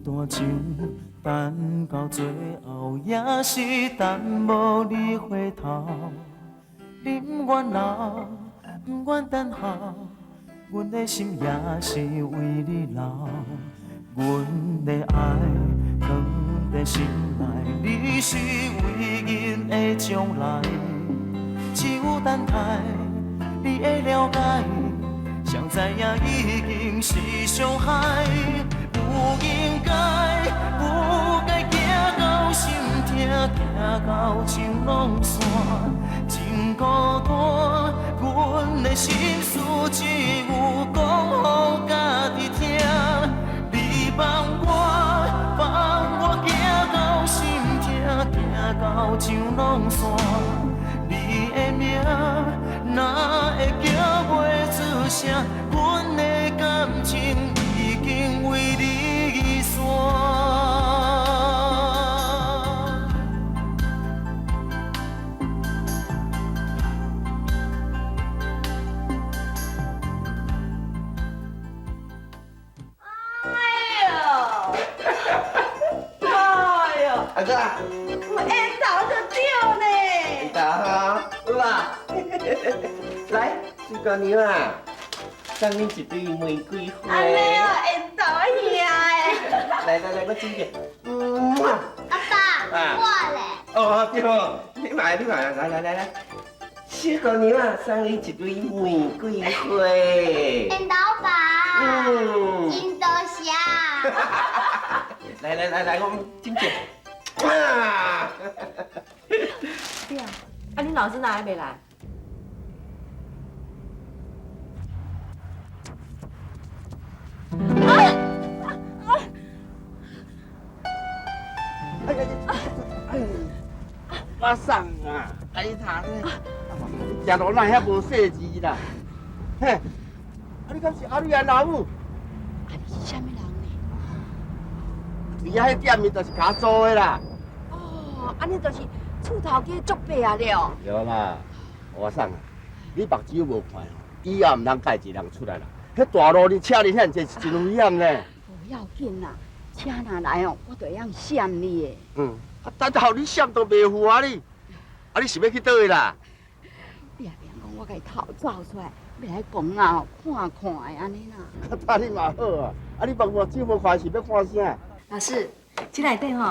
段情等到最後也是等無你回頭。你毋願留，毋願等候，阮的心也是為你留。阮的愛藏在心內，你是唯一的將來。只有等待你的了解，誰知影已經是傷害。不應該，不該行到心痛，行到情攏散，真孤單。阮的心事只有講予家己聽。你放我，放我行到心痛，行到情攏散。你的名哪會叫袂出聲？阮的感情已經為你散。哎呦，哎呦，阿哥啊，有緣投就對呢。緣投哈，有啊。來，水姑娘啊，送你一對玫瑰花。按呢哦，緣投兄的。來來來，我親一下。嗯。阿爸，我咧。哦對，你來你來，來來來來，小姑娘啊，送你一對玫瑰花。緣投爸，真多謝。來來來來，我親一下。啊！對啊，啊，恁老師哪還沒來？哎呀哎呀！我送啊，啊你查呢？你行路哪遐無細緻啦？嘿，啊你敢是阿蕊的老母？啊你是啥物人呢？伫遐彼店伊就是共租的啦。哦，按呢就是厝頭家足伯啊了。對啦，我送啊，你目睭無看哦，以後毋通帶一個人出來啦。彼大路你車哩遐濟是真危險呢。無要緊啦，車若來哦，我就會曉閃你的。嗯，啊，等候你閃都袂赴啊你，啊你是欲去佗位啦？你也袂曉講我共伊偷走出來，欲來公仔看看的按呢啦。啊，你嘛好啊，啊你目睭無看是欲看啥？老師，這內底吼，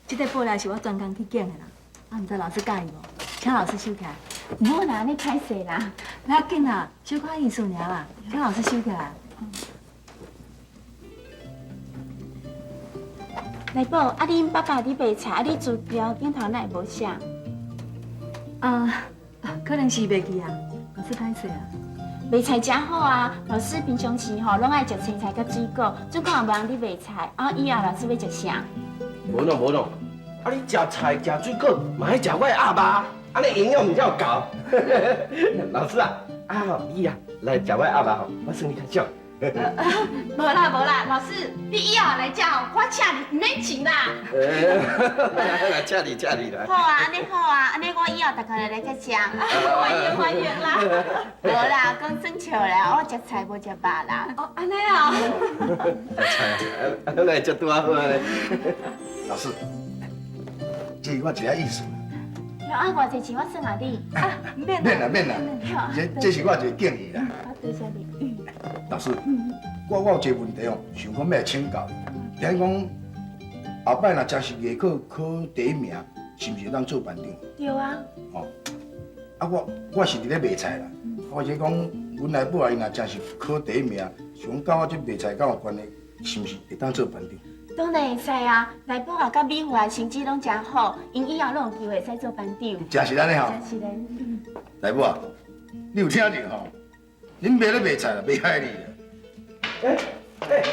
這塊布料是我專工去揀的啦。啊，毋知老師佮意無？請老師收起來。毋好啦，按呢歹勢啦。無要緊啦，小可意思爾啦，請老師收起來。來寶，啊恁爸爸佇賣菜，啊你字條頂頭哪會無寫？啊，可能是袂記啊，老師歹勢啊。賣菜誠好啊，老師平常時吼攏愛食青菜佮水果，這款無人佇賣菜，啊以後老師欲食啥？無喏無喏，啊你食菜食水果，嘛愛食我的鴨肉，按呢營養毋才有夠。老師啊，啊你啊來食我的鴨肉吼，我算你較少。無啦無啦，老師你以後來食哦，我請你，毋免錢啦。來請你請你來。好啊，按呢好啊，按呢我以後逐工來來遮食，歡迎歡迎啦。無啦，講耍笑啦，我食菜無食肉啦。哦，按呢啊。食菜，來食拄仔好按呢。老師，這是我一个意思。啊，偌濟錢我算予你。啊，免免啦免啦，這是我一個建議啦。好，多謝你。老師，我有一個問題哦，想講欲來請教。聽講後擺若真是藝考考第一名，是毋是會當做班長？對啊。哦，啊我是佇咧賣菜啦，我是講，阮來寶啊，伊若真是考第一名，想講佮我這賣菜敢有關係，是毋是會當做班長？當然會使啊，來寶啊，佮美華成績攏誠好，𪜶以後攏有機會使做班長。真是按呢吼？真是咧。來寶啊，你有聽著吼？恁爸咧賣菜啦，袂害你啦。哎哎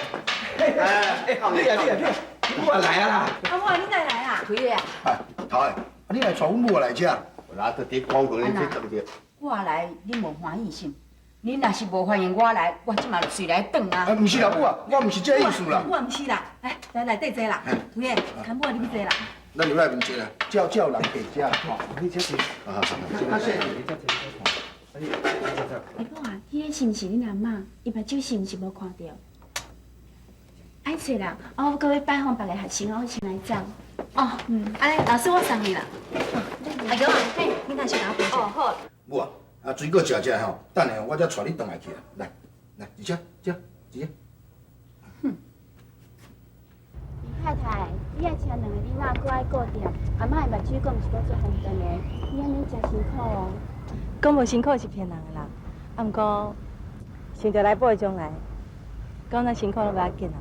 哎，你啊你啊你啊，我來啊啦！阿母，你哪來啊？開的啊！哎，頭的，啊你來帶阮母來遮？我來佇佇公園去等著。我來，恁無歡喜是？恁若是無歡迎我來，我這馬就隨來轉啊！啊，毋是啦，母啊，我毋是這個意思啦。我毋是啦，來來內底坐啦，涂爺，牽母入去坐啦。咱入來面坐啦，照照人客遮吼。你這坐。啊，好，好，你這坐。來寶啊，彼個是毋是恁阿嬤？伊目睭是毋是無看著？歹势啦，我阁欲拜访别个学生，我先来走。哦，按呢，老师我送你啦。阿强啊，嘿，你若是共我陪哦，好。母啊，啊水果食食吼，等下我才带你转来去啦。来，来，伫遮，遮，伫遮。林太太，你爱请两个囡仔，阁爱顾店，阿嬷的目睭阁毋是阁足方便的，你按呢诚辛苦哦。讲无辛苦是骗人的啦，啊，毋过想著来宝的将来，讲那辛苦拢无要紧啦。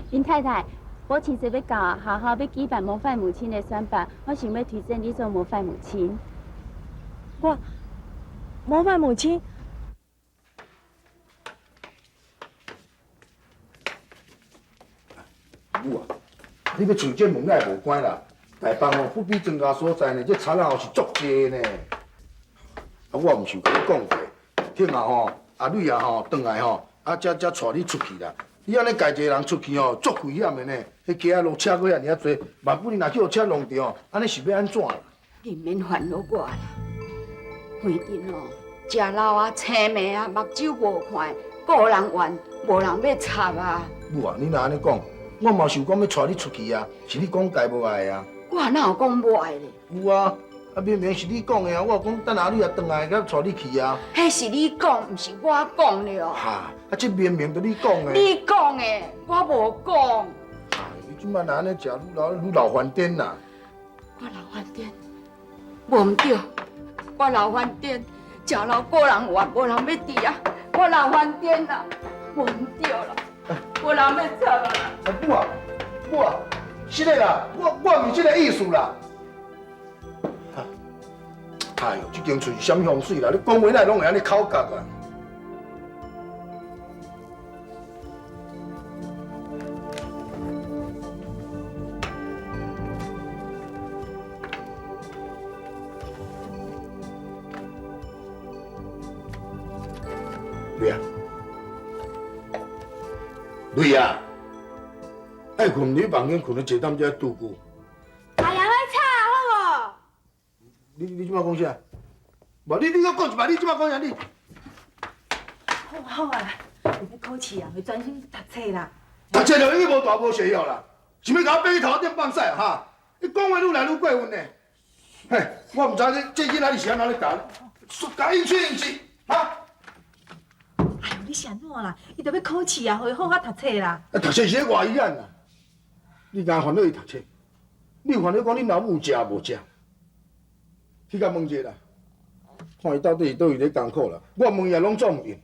林太太，母亲节欲到，学校欲举办模范母亲的选拔，我想欲推荐你做模范母亲。我模范母亲。母啊，你欲揣这门仔无关啦，大房哦不比庄稼所在呢，这贼仔哦是足济呢。啊，我毋是有共你讲过，听下吼，阿蕊啊吼，转来吼，啊，才才带你出去啦。你按呢家一个人出去吼，足危险的呢。彼街仔路车阁遐尔仔济，万不你若去予车弄著吼，按呢是欲按怎啦？你毋免烦恼我啦，反正哦，食老啊、青暝啊，目睭无看，个人怨，无人欲插啊。母啊，你若按呢讲，我嘛是有讲欲带你出去啊，是你讲家无爱啊。我哪有讲无爱咧？有啊，啊明明是你讲的啊，我有讲等阿蕊啊转来，才带你去啊。彼是你讲，毋是我讲的哦。哈，啊这明明就你讲的。你讲的，我无讲。哎，你这摆若按呢食愈老愈老翻颠啦。我老翻颠，无毋对，我老翻颠，食老个人怨，无人欲治啊。我老翻颠啦，无毋对啦，无人欲插啊。啊母啊，母啊，是的啦，我毋是这个意思啦。哎哟，这间厝是啥物风水啦？你讲话哪会拢会按呢口角啊？蕊啊，蕊啊，爱困你房间困了一点才拄久。哎呀，莫吵好无？你这摆讲啥？无，你阁讲一摆，你这摆讲啥？你。好啊好啊，欲考试啊，欲专心读册啦。读册就已经无大无小晓啦，想欲共我爬去头壳顶放屎啊？哈！你讲话愈来愈过分呢。嘿，我毋知你这囡仔你是按怎咧教，教应喙应舌，哈？哎呦，你是按怎啦？伊著欲考试啊，予伊好好读册啦。啊，读册是咧外语案啦。你敢烦恼伊读册？你有烦恼讲恁老母有食无食？去共问一下啦，看伊到底是佗位咧艰苦啦。我问伊也拢总毋应。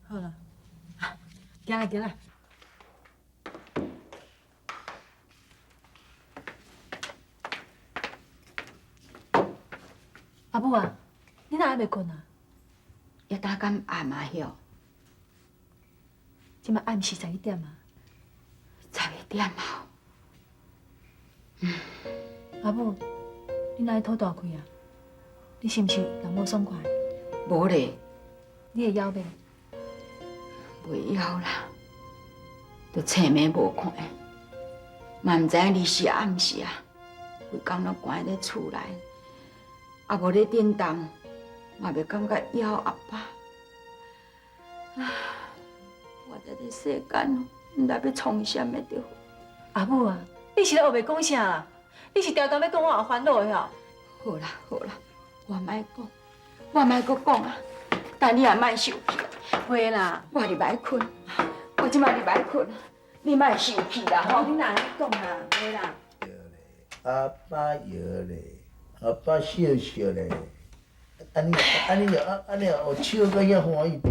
好啦，行啦行啦。阿母啊，你哪还袂睏啊？抑搭敢暗啊晓？这摆暗时11点啊。11点啊。阿母，你哪会吐大气啊？你是毋是人无爽快？无咧。你会枵袂？袂枵啦，就青暝无看，嘛毋知影你是暗时啊，规工拢关伫厝内，啊无咧振动，嘛袂感觉枵阿饱。啊，活伫这世间，毋知欲创啥物著。阿母啊，你是咧乌白讲啥啦？你是常常欲讲我有烦恼的吼？好啦好啦，我莫讲，我莫阁讲啊，但你也莫生气。袂啦，我入来睏，我这摆入来睏，你莫生气啦吼。你哪按呢讲啦？袂啦。阿爸摇咧，阿爸笑笑咧，按呢按呢按按呢哦，笑到遐欢喜著。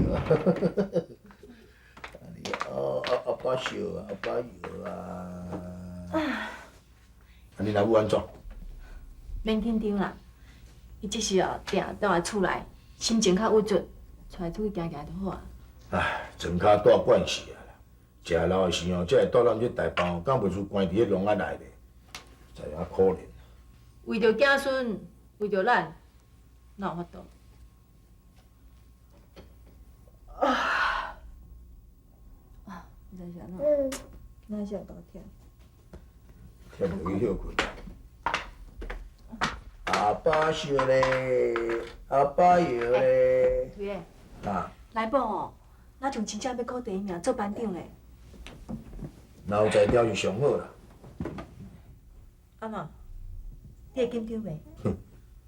按呢哦，阿爸笑啊，阿爸摇啊。啊，你老母按怎？免紧张啦，伊只是哦，定转来厝内，心情较郁卒，带伊出去行行就好啊。唉，庄跤蹛惯势啊啦，食老的时候，才会蹛咱这大房，敢袂输关伫彼笼仔内咧，实在可怜。为著子孙，为著咱，哪有法度？啊！啊，毋知是按怎，今仔是会够忝。忝就去歇睏。阿爸笑咧，阿爸摇咧。推的。啊。来宝哦，若像真正欲考第一名做班长咧，若有才调是上好啦。阿妈，你会紧张袂？哼，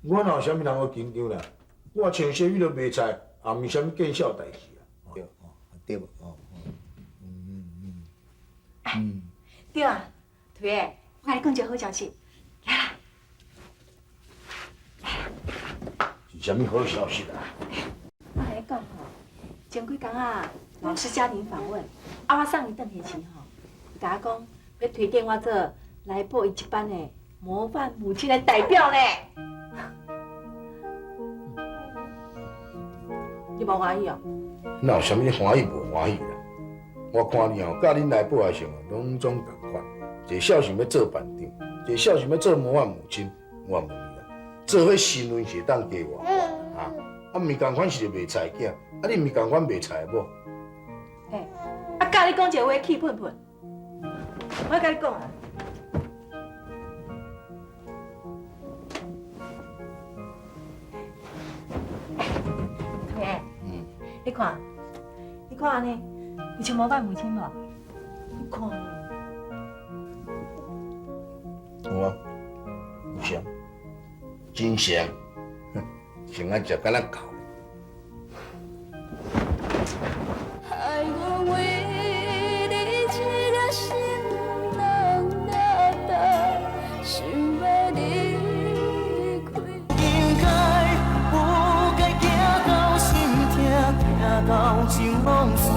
我哪有啥物通好紧张啦？我穿啥物都卖菜，也毋是啥物见笑代志啊。对，对无？哦，对啊，推的，我共你讲一个好消息，来啦！是啥物好消息啊？我共你讲吼，前几工啊，老师家庭访问，啊，我送伊转去时吼，伊共我讲欲推荐我做来报伊这班的模范母亲的代表呢。你无欢喜哦？哪有啥物欢喜无欢喜啦？我看你吼，佮恁来报的时候拢总仝款，一个孝想欲做班长，一个孝想欲做模范母亲。我问你啦，做伙身份是会当加偌悬啊？啊，毋是仝款是个卖菜囝，啊，你毋是仝款卖菜某？欸，啊，教你讲一个话气喷喷，我共你讲啊。欸，你看，你看按呢，有像模范母亲无？你看。有啊，有像，真像，哼，像啊食敢若狗。爱我为你一个心人了得，想欲离开。应该不该行到心痛，痛到情拢散，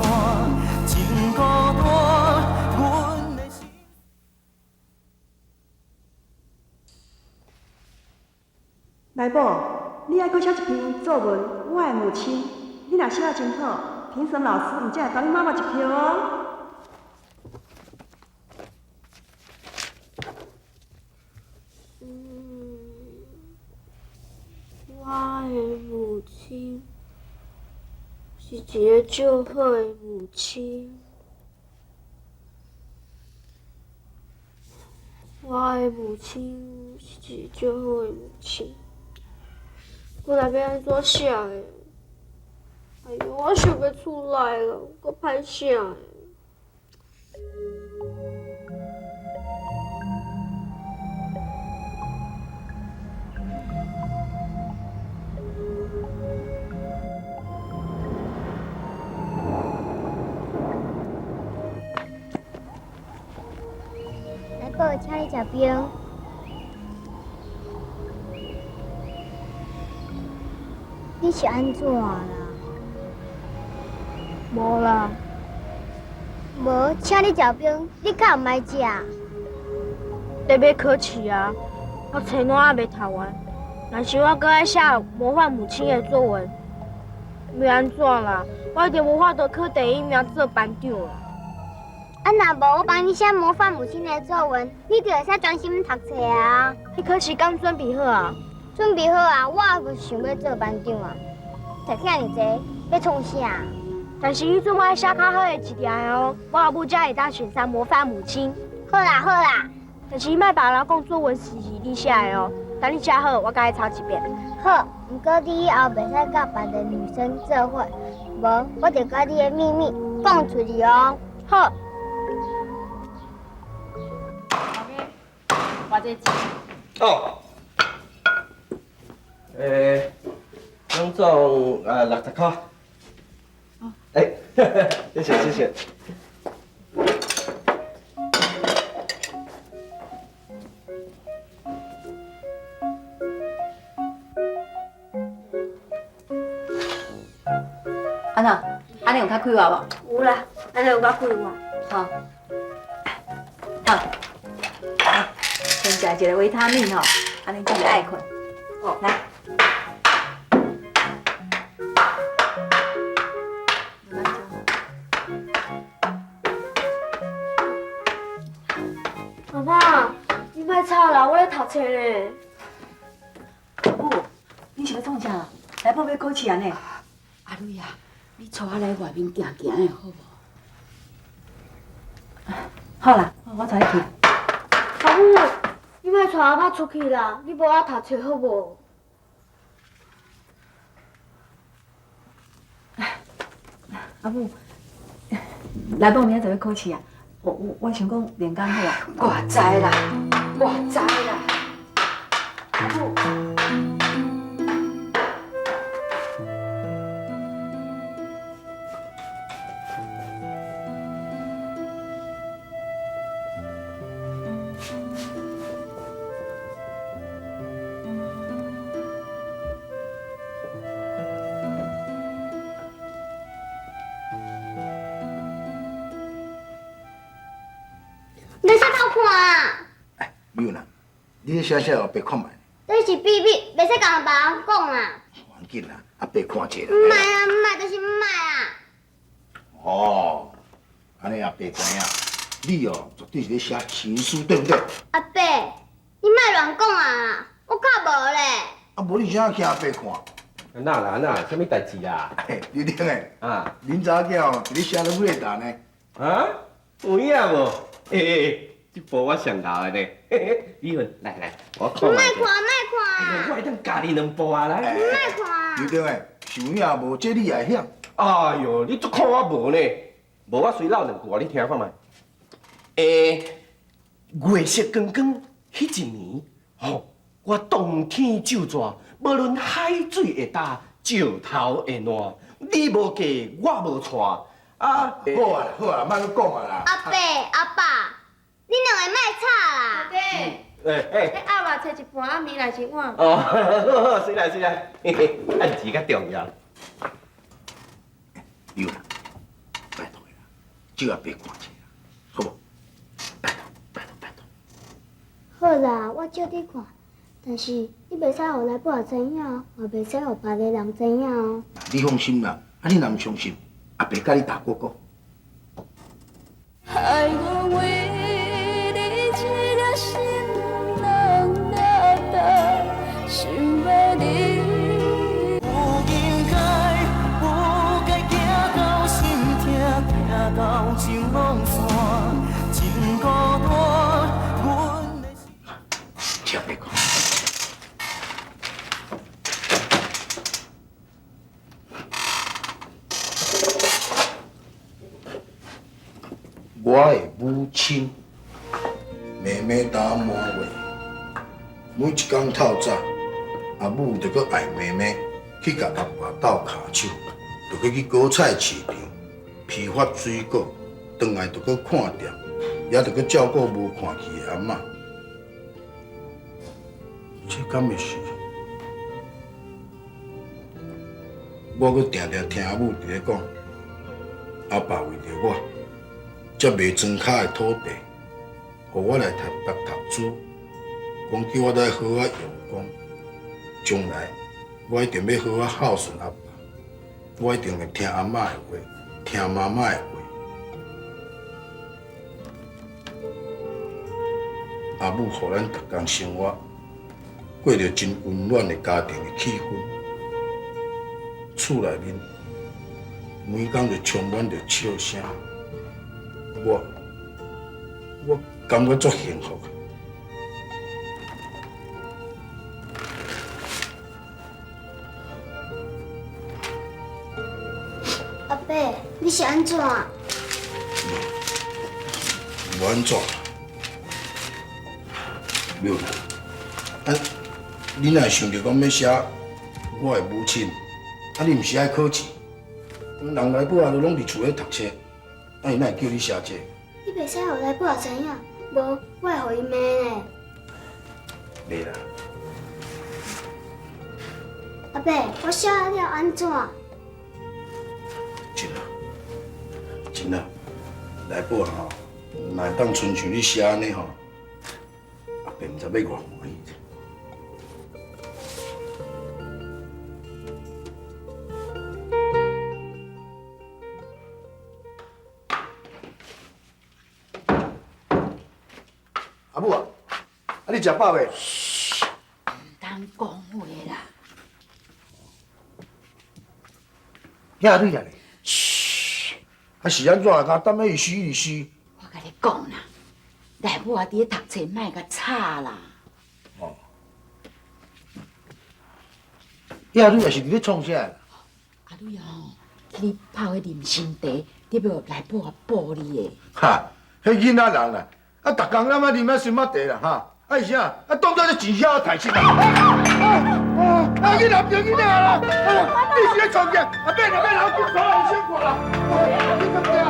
真孤单，阮的心。来宝，你爱阁写一篇作文《我的母亲》，你若写得真好，评审老师毋才会投你妈妈一票哦。我的母亲是一个足好的母亲。我的母亲是一个足好的母亲。我若欲按怎写的？哎哟，我想袂出来了，阁歹写的。来宝，请你食冰。你是按怎啦？无啦。无，请你食冰，你敢毋爱食？得欲考试啊，我册拢还袂读完，但是我阁爱写模范母亲的作文。欲按怎啦？我一定无法度考第一名做班长啦。啊，若无我帮你写模范母亲的作文，你就会使专心读册啊。你考试敢准备好啊？准备好啊！我也无想欲做班长啊，读遐尔济，欲创啥？但是你总爱写较好的一条哦，我阿母才会当选上模范母亲。好啦好啦，但是你莫别人讲作文是你写的哦，等你写好，我共你抄一遍。好，毋过你以后袂使佮别个女生做伙，无我就共你的秘密讲出去哦。好。我这钱。哦。总总60箍。哦。欸，谢谢谢谢。安怎？按呢有较快活无？有啦，按呢有较快活。好。好。先食一个维他命吼，按呢才会爱睏。哦，来。妈妈，你莫吵啦，我咧读册呢。阿母，你是欲创啥？来报欲考试啊呢？阿蕊啊，你带我来外面行行的好无？好啦，我带你去。阿母，你莫带阿妈出去啦，你无爱读册好无？阿母，来报明仔载欲考试啊，我想讲练工好啊。我知啦，我知啦。阿母。你使偷看啊？哎，美云啊，你咧写啥？予阿伯看觅。这是秘密，袂使共别人讲啦。无要紧啦，阿伯看者啦。毋爱啊，毋爱就是毋爱啊。哦，按呢阿伯知影，你哦绝对是咧写情书，对不对？阿伯，你莫乱讲啊！我较无咧。啊，无你啥请阿伯看？哪啦哪，啥物代志啊？嘿，刘丁诶，啊，恁查某囝哦，伫咧写拢尾单呢。啊？有影无？欸欸，这部我上老的呢。美云，来来，我看。莫看，莫看。我会当教你两步啊，来。莫看。刘丁诶，是有影无？这你也晓？哎哟，你足看我无呢？无我随落两句，你听看觅。欸，月色光光，彼一暝，吼，我当天咒蛇，无论海水会干，石头会烂，你无嫁，我无娶。啊，好啊，好啊，莫阁讲啊啦。阿伯、阿爸，恁两个莫吵啦。爹，欸欸，你鸭肉切一半，啊面来一碗。哦，好好，随来随来，嘿嘿，按时较重要。有啦，拜托啦，借阿伯看一下，好无？拜托，拜托，拜托。好啦，我借你看，但是你袂使予来宝知影哦，也袂使予别个人知影哦。你放心啦，啊你若毋相信，阿伯佮你打鼓鼓。害我为你一个心人掠重，想欲离。不应该，不该行到心痛，疼到情拢散，真孤单。阮的心。请别讲。我的母亲，暝暝担满月，每一工透早，阿母就阁爱妹妹去共阿爸斗跤手，就阁去果菜市场批发水果，转来就阁看店，也就阁照顾无看去的阿嬷。这敢会是？我阁定定听阿母伫咧讲，阿爸为著我，才卖庄跤的土地，予我来台北读书，讲叫我来好好用功，将来我一定欲好好孝顺阿爸，我一定会听阿嬷的话，听妈妈的话。阿母予咱逐工生活过著真温暖的家庭的气氛，厝内面每工就充满著笑声。我感觉足幸福。阿伯，你是按怎？无按怎。没有啦。啊，你若想著讲欲写我的母亲，啊，你毋是爱考试？人来宝啊，都拢伫厝咧读册。啊！伊哪会叫你写这个？你袂使予来宝知影，无我会予伊骂呢。袂啦。阿伯，我写了按怎？真啊，真啊，来宝吼，若会当亲像你写按呢吼，阿伯毋知欲偌欢喜。阿母啊，啊你食饱未？嘘，毋通讲话啦。遐女啊咧？嘘，啊是按怎啊？敢踮咧伊嘘伊嘘。我共你讲啦，内母啊伫咧读册，莫共吵啦。哦。遐女也是伫咧创啥？阿女吼，去咧泡彼林参茶，你欲予内母啊补你的。哈，彼囡仔人啦，啊，逐工咱啊啉啊心仔茶啦，哈，啊是啥？啊，當作這錢曉提升啊！啊啊啊！囡仔叫囡仔啦！你是咧創啥？啊，免啦免啦，我去看醫生看啦。你怎麼啊？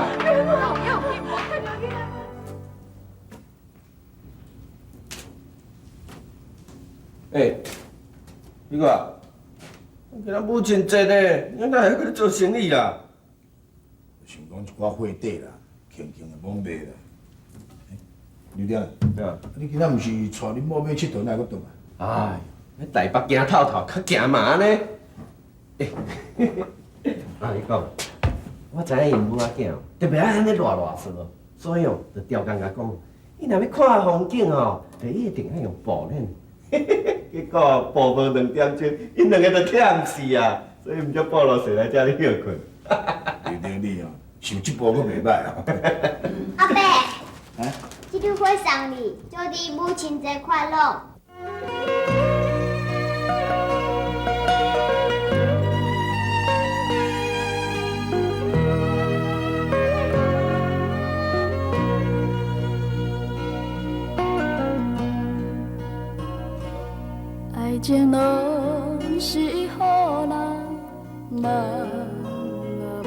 欸，你看，今仔母親節呢，你哪會閣咧做生意啦？想講一寡貨底啦，輕輕的罔賣啦。劉點？啊，你今仔毋是帶恁某欲𨑨迌，哪會閣轉來？哎，台北行透透，較行嘛按呢。欸，啊你講，我知影𪜶母仔囝特別愛按呢賴賴說，所以哦，就刁工共講，伊若欲看風景哦，就一定愛用布鏈。結果布無兩點鐘，𪜶兩个就忝死啊！所以毋才布落踅來遮咧歇睏。劉丁你哦，想這步閣袂歹啊。阿伯，啊？這束花送你，祝你母親節快樂。愛情攏是予人夢啊夢，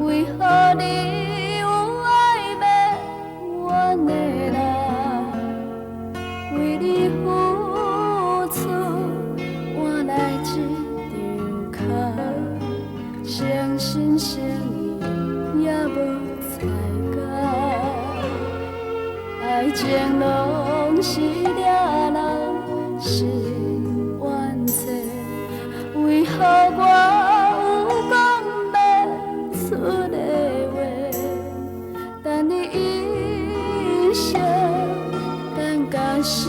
為何你有愛袂完的人？為你付出換來這張空，誠心誠意也無彩工。愛情攏是掠人心冤找，為何我有講袂出的話？等你一生，等到死。